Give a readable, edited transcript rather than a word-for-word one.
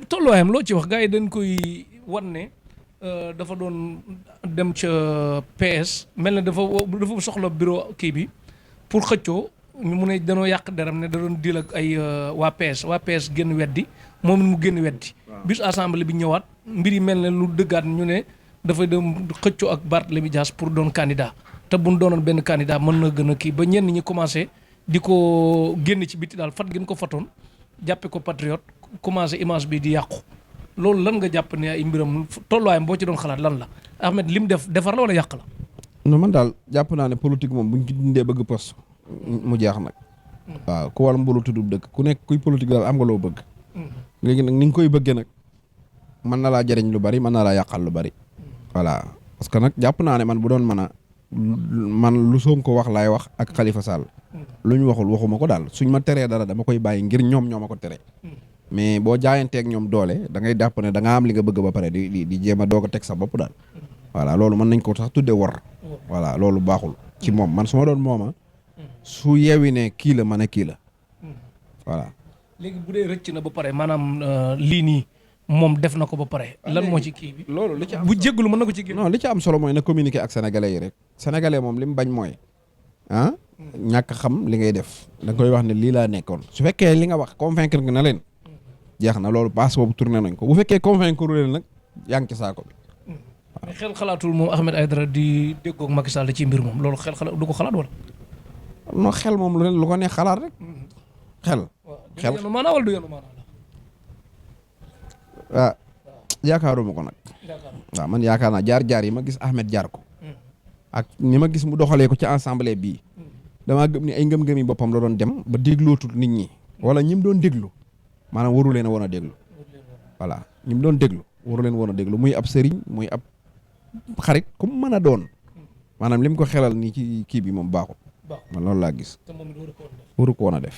tolluwaayam loo ci wax gars yi dañ koy wan ne dafa doon dem ca PS mel na dafa soxla bureau kii bi pour xëccoo mu ne danoo yàq deram ne da doon deal ak ay waa PS génn weddi moom mu génn weddi. bis assemblée bi ñëwaat mbir yi mel ne lu dëggaat ñu ne dafay dem xëccoo ak Barthélémy Dias pour doon candidat te bu ñu doonoon benn candidat mën na gën a kii ba ñenn ñi commencé di ko génn ci biti daal fat gën ko fatoon jàppe ko patriote commencé image bi di yàqu loolu lan nga jàpp ne ay mbiram tolluwaayam boo ci doon xalaat lan la Ahmed lim defar la wala yàq la. non man daal jàpp naa ne politique moom buñ ci dindee bëgg poste mu jeex nag. waaw ku wal mbulu tuddub dëkk ku nekk kuy politique daal am nga loo bëgg. léegi nag ni nga koy bëggee nag mën na laa jëriñ lu bari mën na laa yàqal lu bari. voilà parce que nag jàpp naa ne man bu doon mën a man lu Sonko wax laay wax ak Khalifa Sall. lu ñu waxuma ko daal suñ ma teree dara dama koy bàyyi ngir ñoom ñoo ma ko tere. mais boo jaayanteeg ñoom doole da ngay jàpp ne da nga am li nga bëgg ba pare di jéem a doog a teg sa bopp daal. voilà loolu mën nañ ko sax tuddee wor. voilà loolu baaxul ci moom man su ma doon mooma su yeewi ne kii la ma ne kii la voilà. léegi bu dee rëcc na ba pare maanaam lii nii moom def na ko ba pare lan moo ci kii bi. loolu li ci am bu jégalu mën na ko ci. non li ci am solo mooy na communiquer ak sénégalais yi rek. sénégalais moom li mu bañ mooy ñàkk xam li ngay def da nga koy wax ne lii laa nekkoon su fekkee li nga wax convaincre nga na leen jeex na loolu passe boobu tourné nañ ko bu fekkee convaincre leen nag yaa ngi ci saako bi. mais xel xalaatul moom Ahmed Aïdara di déggoog Macky Sall ci mbir moom loolu xel xalaat du ko xalaat wala. non xel moom lu ko neex xalaat rek. xel. xel du yenu maanaa wala du yenu maanaa la. yaakaaruma ko nag. waaw man yaakaar naa jaar yi ma gis Ahmed jaar ko. ak ni ma gis mu doxalee ko ci assemblée bii. damaa gëm ni ay ngëm-ngëm yi boppam la doon dem ba déglootul nit ñi. wala ñi mu doon déglu maanaam waru leen a woon a déglu. voilà ñi mu doon déglu waru leen woon a déglu muy ab sëriñ muy ab xarit ku mu mën a doon. maanaam li mu ko xelal nii ci kii bi moom baaxul. man loolu laa gis. waru ko woon a def.